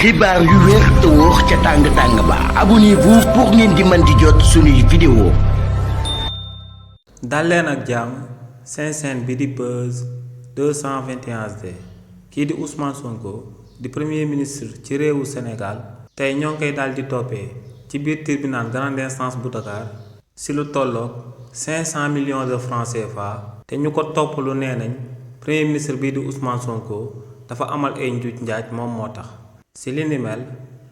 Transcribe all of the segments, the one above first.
xibaar yu wér te wóor ca tàng ba abonnez-vous pour ngeen di mën di jot suñuy vidéo. dal leen ak jàmm seen chaîne bi di Buzz 221HD kii di Ousmane Sonko di premier ministre ci réewu Sénégal tey ñoo ngi koy daal di toppee ci biir tribunal grande instance bu Dakar si lu tolloog 500 millions de francs CFA te ñu ko topp lu nee nañ premier ministre bii di Ousmane Sonko dafa amal ay njuuj njaaj moom moo tax. si li ni mel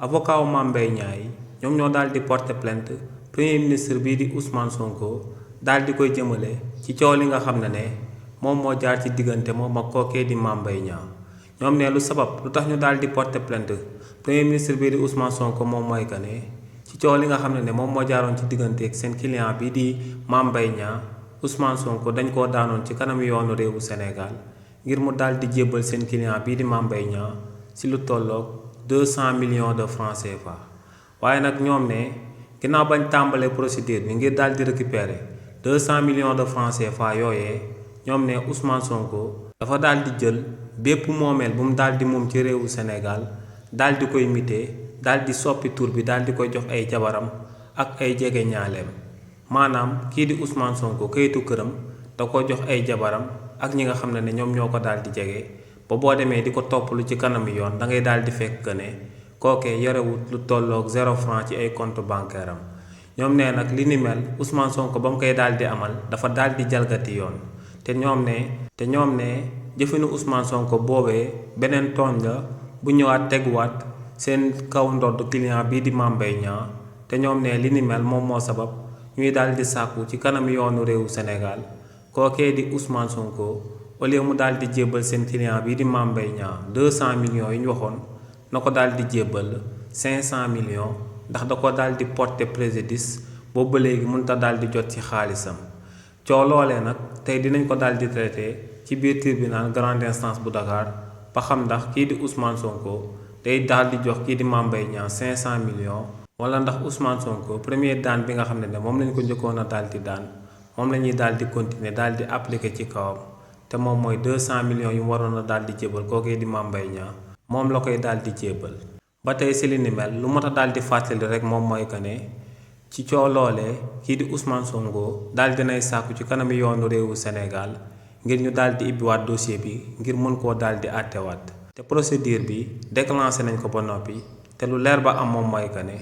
avocat wu Mame Mbaye Niang yi ñoom ñoo daal di porter plainte premier ministre bii di Ousmane Sonko daal di koy jëmale ci coow li nga xam ne moom moo jaar ci diggante moom ak kookee di Mame Mbaye Niang ñoom ne lu sabab lu tax ñu daal di porter plainte premier ministre bii di Ousmane Sonko moom mooy que ne ci coow li nga xam ne moom moo jaaroon ci diggante ak seen client bii di Mame Mbaye Niang Ousmane Sonko dañ koo daanoon ci kanam yoonu réewu Sénégal ngir mu daal di jébbal seen client bii di Mame Mbaye Niang si lu tolloog 200 millions de francs CFA waaye nag ñoom ne ginnaaw bañ tàmbalee procédure bi ngir daal di récupérer 200 millions de francs CFA yooyee ñoom ne Ousmane Sonko dafa daal di jël bépp moomeel bu mu daal di moom ci réewu Sénégal daal di koy mité daal di soppi tur bi daal di koy jox ay jabaram ak ay jege ñaaleem maanaam kii di Ousmane Sonko kayitu këram da ko jox ay jabaram ak ñi nga xam ne ñoom ñoo ko daal di jege. ba boo demee di ko toppalu ci kanam yoon da ngay daal di fekk ne kookee yorewut lu tolloog 0 franc ci ay compte bancaire am ñoom nee nag li ni mel Ousmane Sonko ba mu koy daal di amal dafa daal di jalgati yoon te ñoom ne jëfinu Ousmane Sonko boobee beneen tooñ la bu ñëwaat teguwaat seen kaw ndodd client bii di Mame Mbaye Niang te ñoom ne li ni mel moom moo sabab ñuy daal di sàkku ci kanam yoonu réewu Sénégal kookee di Ousmane Sonko au lieu mu daal di jébbal seen client bii di Mame Mbaye Niang 200 millions yi ñu waxoon na ko daal di jébbal 500 millions ndax da ko daal di porter préjudice boobu ba léegi mënut a daal di jot ci xaalisam coow loolee nag tey dinañ ko daal di traité ci biir tribunal grande instance bu Dakar ba xam ndax kii di Ousmane Sonko day daal di jox kii di Mame Mbaye Niang 500 millions wala ndax Ousmane Sonko premier daan bi nga xam ne moom lañ ko njëkkoon a daal di daan moom la ñuy daal di continuer daal di appliquer ci kawam. te moom mooy 200 millions yu mu waroon a daal di jébal kookee di Mame Mbaye Niang moom la koy daal di jébal ba tey si li ni mel lu mot a daal di fàttali rek moom mooy que ne ci coow loolee kii di Ousmane Sonko daal dinay sàkku ci kanam yoonu réewu Sénégal ngir ñu daal di ibbiwaat dossier bi ngir mën koo daal di àttewaat te procédure bi déclenché nañ ko ba noppi te lu leer ba am moom mooy que ne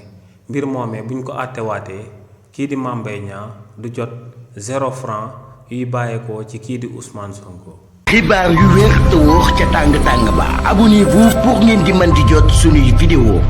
mbir moomee buñ ko àttewaatee kii di Mame Mbaye Niang du jot 0 franc yuy bàyyeekoo ci kii di Ousmane Sonko. xibaar yu wér te wóor ca tàng ba abonnez-vous pour ngeen di mën di jot suñuy vidéo.